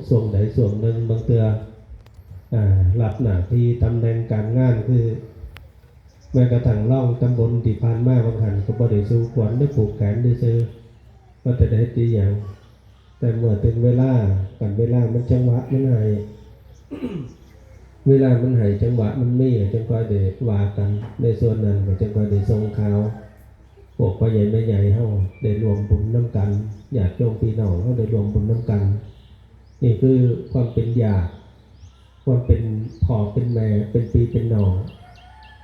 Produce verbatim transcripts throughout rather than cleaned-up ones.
ช่วงใดช่วงหนึ่ง บางเทื่อ อ่า รับหน้าที่ตำแหน่งการงาน คือ แม้กระทั่งรองตำบลที่ผ่านมาบางหั้นก็บ่ได้สู่ขวัญหรือผูกแขนซื่อๆ ว่าแต่ได้เฮ็ดอีหยัง แต่เมื่อถึงเวลา กันเวลามันจังหวะมันให้ เวลามันให้จังหวะมันมี จังค่อยได้ว่ากัน ในส่วนนั้นก็จังค่อยได้ส่งข่าว พวกพ่อใหญ่แม่ใหญ่เฮาได้ร่วมบุญนำกัน ญาติโยมพี่น้องเฮาได้ร่วมบุญนำกัน นี่คือความเป็นญาติ ความเป็นพ่อเป็นแม่ เป็นพี่เป็นน้อง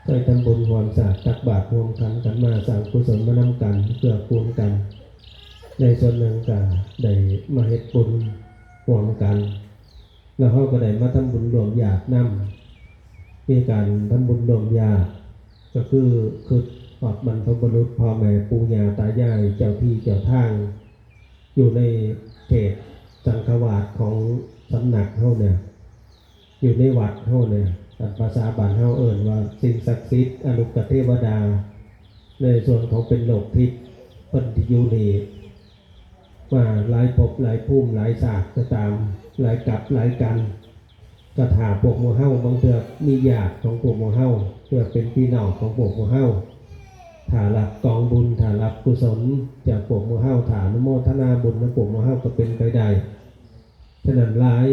เคยทำบุญร่วมสาดตักบาตรร่วมขันกันมา สร้างกุศลมานำกัน เกื้อกูลกัน ในส่วนหนึ่งก็ได้มาเฮ็ดบุญร่วมกัน แล้วเฮาก็ได้มาทำบุญร่วมญาตินำ มีการทำบุญร่วมญาติ ก็คือคิดฮอดบรรพบุรุษ พ่อแม่ปู่ย่าตายาย เจ้าที่เจ้าทาง อยู่ในเขตสังฆวาสของสำนักเฮาเนี่ย อยู่ในวัดเฮาเนี่ย ตามภาษาบ้านเฮาเอิ้นว่าสิ่งศักดิ์สิทธิ์ อรุกขเทวดา ในส่วนของเป็นโลกทิพย์ เพิ่นที่อยู่นี่ มาหลายภพหลายภูมิหลายชาติก็ตาม หลายกัปหลายกัณฑ์ ก็ถ้าพวกหมู่เฮาบางเทื่อมีญาติของพวกหมู่เฮา เพื่อเป็นพี่น้องของพวกหมู่เฮา ถ้ารับกองบุญ ถ้ารับกุศลจากพวกหมู่เฮา ถ้าอนุโมทนาบุญนำพวกหมู่เฮาก็เป็นไปได้ ฉะนั้นหลาย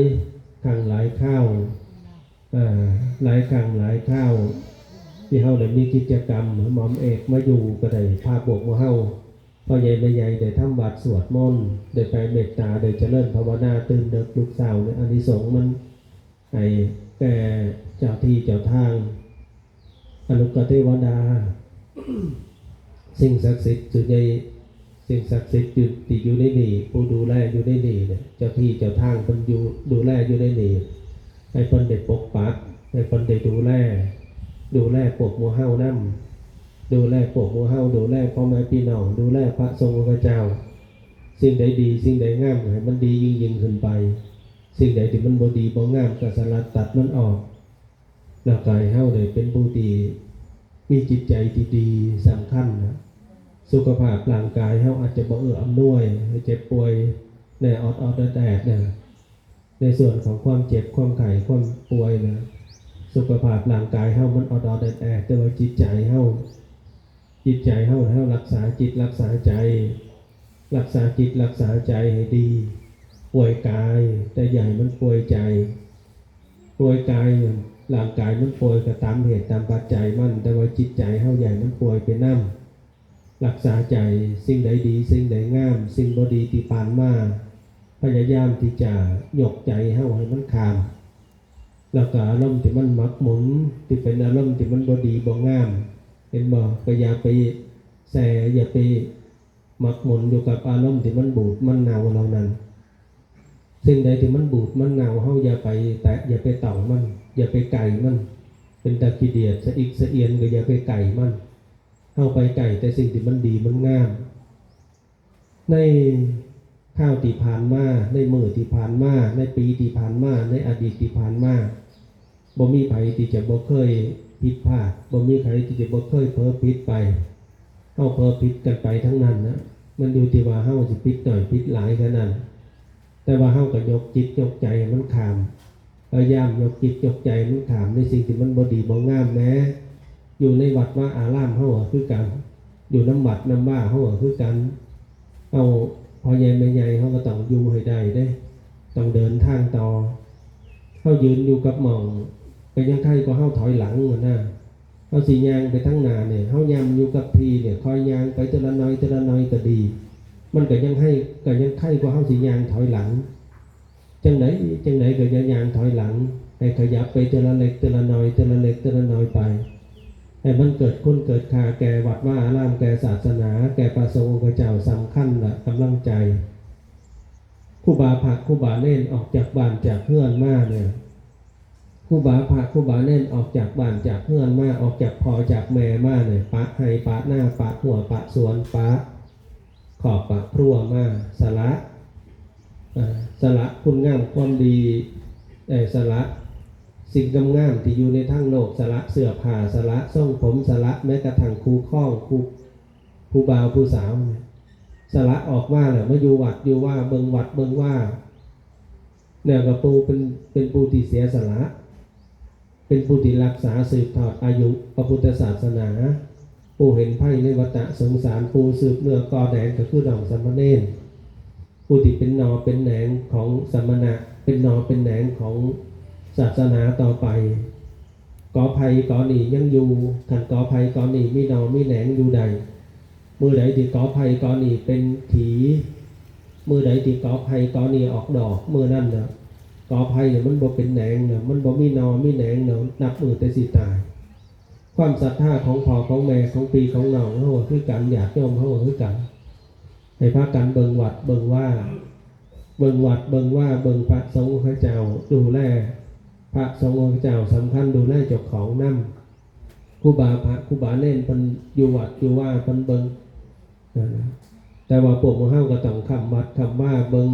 ครั้งหลายคราว เอ่อ หลายครั้งหลายคราว ที่เฮาได้มีกิจกรรม หม่อมเอกมาอยู่ก็ได้พาพวกหมู่เฮา พ่อใหญ่แม่ใหญ่ได้ทำวัตรสวดมนต์ ได้แผ่เมตตา ได้เจริญภาวนา ตื่นดึกลุกเช้าเนี่ย อานิสงส์มันให้แก่เจ้าที่เจ้าทาง อรุกขเทวดา สิ่งศักดิ์สิทธิ์อยู่ใน สิ่งศักดิ์สิทธิ์อยู่ ที่อยู่ในนี่ ผู้ดูแลอยู่ในนี่เนี่ย เจ้าที่เจ้าทางเพิ่นอยู่ ดูแลอยู่ในนี่ ให้เพิ่นได้ปกปัก ให้เพิ่นได้ดูแล ดูแลพวกหมู่เฮานำ ดูแลพวกหมู่เฮา ดูแลพ่อแม่พี่น้อง ดูแลพระสงฆ์องค์เจ้า สิ่งใดดี สิ่งใดงาม ให้มันดียิ่งๆขึ้นไป สิ่งใดที่มันบ่ดีบ่งาม ก็สลัดตัดมันออก แล้วก็ให้เฮาได้เป็นผู้ที่มีจิตใจที่ดี สำคัญนะ สุขภาพร่างกายเฮาอาจจะบ่เอื้ออำนวย เจ็บป่วยแน่ ออดๆแอดๆนะ ในส่วนของความเจ็บ ความไข้ ความป่วยนะ สุขภาพร่างกายเฮามันออดๆแอดๆ แต่ว่าจิตใจเฮา จิตใจเฮา เฮารักษาจิตรักษาใจ รักษาจิตรักษาใจให้ดี ป่วยกาย แต่อย่าให้มันป่วยใจ ป่วยกาย ร่างกายมันป่วยก็ตามเหตุตามปัจจัยมัน แต่ว่าจิตใจเฮาอย่าให้มันป่วยไปนำ รักษาใจ สิ่งใดดี สิ่งใดงาม สิ่งบ่ดีที่ผ่านมา พยายามที่จะยกใจเฮาให้มันข้าม แล้วก็อารมณ์ที่มันหมกหมน ที่เป็นอารมณ์ที่มันบ่ดีบ่งาม เห็นบ่ ก็อย่าไปแช่ อย่าไปหมกหมนอยู่กับอารมณ์ที่มันบูดมันเน่าเหล่านั้น สิ่งใดที่มันบูดมันเน่า เฮาอย่าไปแตะ อย่าไปต้องมัน อย่าไปใกล้มัน เป็นตาขี้เดียด สะอิกสะเอียน ก็อย่าไปใกล้มัน เฮาไปใกล้แต่สิ่งที่มันดีมันงาม ในคราวที่ผ่านมา ในมื้อที่ผ่านมา ในปีที่ผ่านมา ในอดีตที่ผ่านมา บ่มีไผที่จะบ่เคยผิดพลาด บ่มีไผที่จะบ่เคยเผลอผิดไป เฮาเผลอผิดกันไปทั้งนั้นนะ มันอยู่ที่ว่าเฮาสิผิดน้อยผิดหลายแค่นั้น แต่ว่าเฮาก็ยกจิตยกใจให้มันข้าม พยายามยกจิตยกใจมันข้ามในสิ่งที่มันบ่ดีบ่งามแหม อยู่ในวัดวาอารามเฮาก็คือกัน อยู่นำวัดนำวาเฮาก็คือกัน เฮาพ่อใหญ่แม่ใหญ่เฮาก็ต้องอยู่ให้ได้เด้ ต้องเดินทางต่อ เฮายืนอยู่กับหม่อง ก็ยังไคกว่าเฮาถอยหลังหั้นนะ เฮาสิย่างไปทางหน้าเนี่ย เฮาย่ำอยู่กับที่เนี่ย ค่อยย่างไปเทื่อละน้อยเทื่อละน้อยก็ดี มันก็ยังให้ ก็ยังไคกว่าเฮาสิย่างถอยหลัง จั่งใดจั่งใดก็อย่าย่างถอยหลัง ให้ขยับไปเทื่อละเล็กเทื่อละน้อย เทื่อละเล็กเทื่อละน้อยไป ให้มันเกิดคุณเกิดค่าแก่วัดวาอาราม แก่ศาสนา แก่พระสงฆ์องค์เจ้า สำคัญละกำลังใจ ครูบาพระครูบาเณรออกจากบ้านจากเฮือนมาเนี่ย ครูบาพระครูบาเณรออกจากบ้านจากเฮือนมา ออกจากพ่อจากแม่มาเนี่ย ปะไฮ่ปะนา ปะฮั้วปะสวน ปะครอบปะครัวมา สละ เอ่อ สละคุณงามความดี เอ่อ สละสิ่งงามๆที่อยู่ในทางโลก สละเสื้อผ้า สละทรงผม สละแม้กระทั่งคู่ครอง คู่ ผู้บ่าวผู้สาวเนี่ย สละออกมาแล้ว มาอยู่วัดอยู่วา เบิ่งวัดเบิ่งวา เนี่ยก็ผู้เป็นเป็นผู้ที่เสียสละ เป็นผู้ที่รักษาสืบทอดอายุพระพุทธศาสนา ผู้เห็นภัยในวัฏสงสาร ผู้สืบเนื้อก่อแดนก็คือน้องสามเณร ผู้ที่เป็นหน่อเป็นแหนงของสมณะ เป็นหน่อเป็นแหนงของศาสนาต่อไป กอไผ่กอนี้ยังอยู่ คันกอไผ่กอนี้มีหน่อมีแหนงอยู่ได้ มื้อใดที่กอไผ่กอนี้เป็นขี มื้อใดที่กอไผ่กอนี้ออกดอก มื้อนั้นน่ะ กอไผ่เนี่ยมันบ่เป็นแหนงน่ะ มันบ่มีหน่อมีแหนงน่ะ นับมื้อแต่สิตาย ความศรัทธาของพ่อของแม่ของพี่ของน้องเฮาก็คือกัน ญาติโยมเฮาก็คือกัน ให้พากันเบิ่งวัดเบิ่งวา เบิ่งวัดเบิ่งวา เบิ่งพระสงฆ์องค์เจ้า ดูแลพระสงฆ์องค์เจ้า สำคัญดูแลเจ้าของนำ ครูบาพระครูบาเณรเพิ่นอยู่วัดอยู่วาเพิ่นเบิ่ง นั่นนะ แต่ว่าพวกหมู่เฮาก็ต้องค้ำวัดค้ำวาเบิ่ง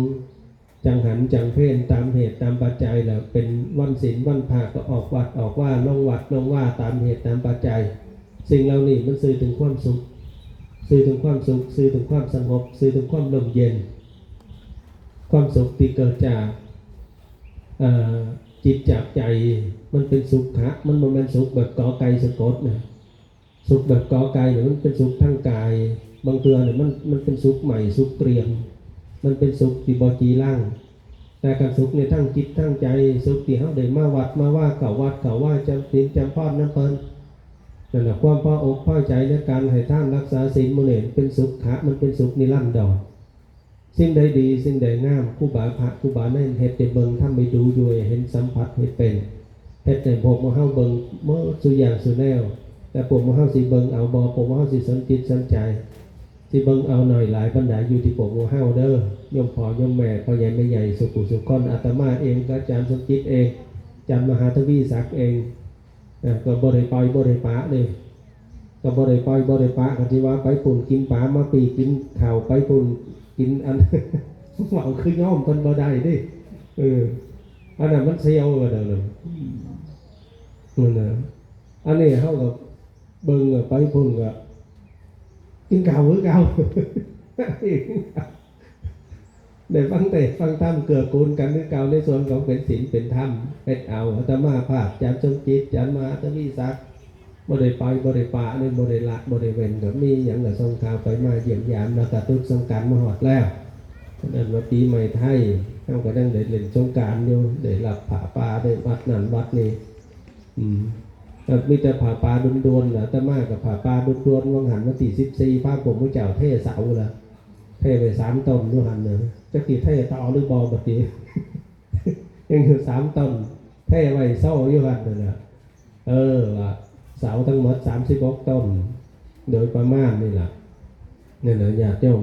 จั่งหันจั่งเพลตามเหตุตามปัจจัย แล้วเป็นวันศีลวันพระก็ออกวัดออกวา ลงวัดลงวาตามเหตุตามปัจจัย สิ่งเหล่านี้มันสื่อถึงความสุข สื่อถึงความสุข สื่อถึงความสงบ สื่อถึงความร่มเย็น ความสุขที่เกิดจาก เอ่อ จิตจากใจ มันเป็นสุขะ มันบ่แม่นสุขแบบกอไก่สะกดนะ สุขแบบกอไก่เนี่ยมันเป็นสุขทางกาย บางเทื่อเนี่ยมัน มันเป็นสุขใหม่ สุขเตรียม มันเป็นสุขที่บ่จีรัง แต่การสุขในทางจิตทางใจ สุขที่เฮาได้มาวัดมาว่า เข้าวัดเข้าวา จำศีลจำพรนำเพิ่น นั่นแหละ ความพออกพอใจในการให้ทานรักษาศีลมื้อนี้เป็นสุขะ มันเป็นสุขนิรันดร สิ่งใดดี สิ่งใดงาม ครูบาพระครูบาเณรเฮ็ดให้เบิ่ง ทำให้ดูอยู่ ให้เห็นสัมผัสให้เป็น เฮ็ดให้พวกหมู่เฮาเบิ่งหมดซุอย่างซุแนว แต่พวกหมู่เฮาสิเบิ่งเอาบ่ พวกหมู่เฮาสิสนจิตสนใจ สิเบิ่งเอาน้อยหลายปานใดอยู่ที่พวกหมู่เฮาเด้อ โยมพ่อโยมแม่ พ่อใหญ่แม่ใหญ่ สุขุสุคน อาตมาเอง กับอาจารย์สมจิตเอง อาจารย์มหาทวีศักดิ์เอง เอ่อ ก็บ่ได้ปล่อยบ่ได้ปละเด้ ก็บ่ได้ปล่อยบ่ได้ปละ ก็สิว่าไปปุ้นกินปลา มาปี้กินข้าว ไปปุ้นกินอัน เว้าคือยอมเพิ่นบ่ได้เด้ เออ อันนั้นมันเสี่ยวกันแล้วนะ นั่นน่ะ อันนี้เฮาก็เบิ่งอะ ไปปุ้นก็กินข้าวคือเก่า ได้ฟังเทศน์ฟังธรรมเกื้อกูลกันคือเก่า ในส่วนของเป็นศีลเป็นธรรม เฮ็ดเอา อาตมาภาพ อาจารย์สมจิต อาจารย์มหาทวีศักดิ์ บ่ได้ไป บ่ได้ปะ นี่บ่ได้ละ บ่ได้เว้น ก็มีหยังก็ส่งข่าวไปมาเยี่ยมยาม แล้วก็หยุดสงกรานต์มาฮอดแล้ว เพิ่นเอิ้นว่าปีใหม่ไทย เฮาก็ยังได้เล่นสงกรานต์อยู่ ได้รับผ้าป่า ได้วัดนั่นวัดนี่ อืม ก็มีแต่ผ้าป่าด่วนๆ ล่ะ อาตมาก็ผ้าป่าด่วนๆ วังหันวันที่สิบสี่ พาพวกหมู่เจ้าเทเสาล่ะ เทไปสามต้นอยู่หั่นน่ะ จักสิเทต่อหรือบ่บัดนี้ ยังอยู่สามต้น เทไว้เซาอยู่หั่นนั่นน่ะ เออ ว่าเสาทั้งหมดสามสิบหกต้น โดยประมาณนี่ล่ะ นั่นน่ะ ญาติโยม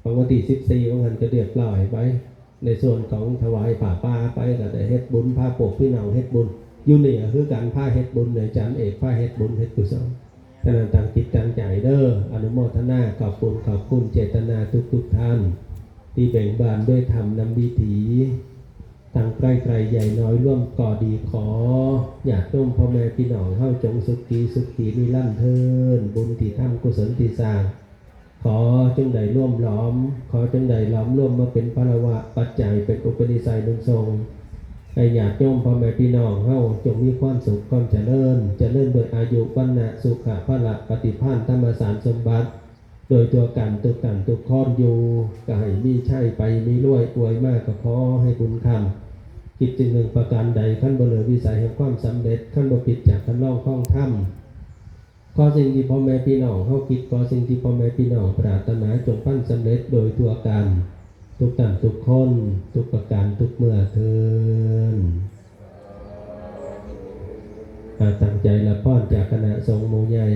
ของวันที่สิบสี่ ว่างั้นก็เรียบร้อยไป ในส่วนของถวายผ้าป่าไป ก็ได้เฮ็ดบุญ พาพวกพี่น้องเฮ็ดบุญ อยู่นี่ก็คือกัน พาเฮ็ดบุญ อาจารย์เอก พาเฮ็ดบุญ เฮ็ดกุศล ฉะนั้นตั้งจิตตั้งใจเด้อ อนุโมทนา ขอบคุณ ขอบคุณเจตนาทุกๆ ท่าน ที่เบ่งบานด้วยธรรมนำวิถี ตั้งใกล้ไกลใหญ่น้อยร่วมก็ดี ขอญาติโยมพ่อแม่พี่น้องเฮาจงสุขีสุขีนิรันดร์เทอญ บุญที่ทำกุศลที่สร้าง ขอจงได้ร่วมหลอม ขอจงได้หลอมรวมมาเป็นพลวะปัจจัย เป็นอุปนิสัยบุญส่ง ให้ญาติโยมพ่อแม่พี่น้องเฮาจงมีความสุขความเจริญ เจริญด้วยอายุ วรรณะ สุขะ พละ ปฏิภาณ ธรรมสารสมบัติ โดยทั่วกันทุกท่านทุกคนอยู่ ก็ให้มีชัยไป มีรวย อวยมากก็ขอให้บุญคำ คิดสิ่งหนึ่งประการใด คันบ่เหลือวิสัยแห่งความสำเร็จ คันบ่ผิดจากคันลองของธรรม ขอสิ่งที่พ่อแม่พี่น้องเฮาคิด ขอสิ่งที่พ่อแม่พี่น้องปรารถนาจงพันสำเร็จโดยทั่วกัน ทุกท่านทุกคน ทุกประการทุกเมื่อเทอญ อ่า ตั้งใจรับพรจากคณะสงฆ์หมู่ใหญ่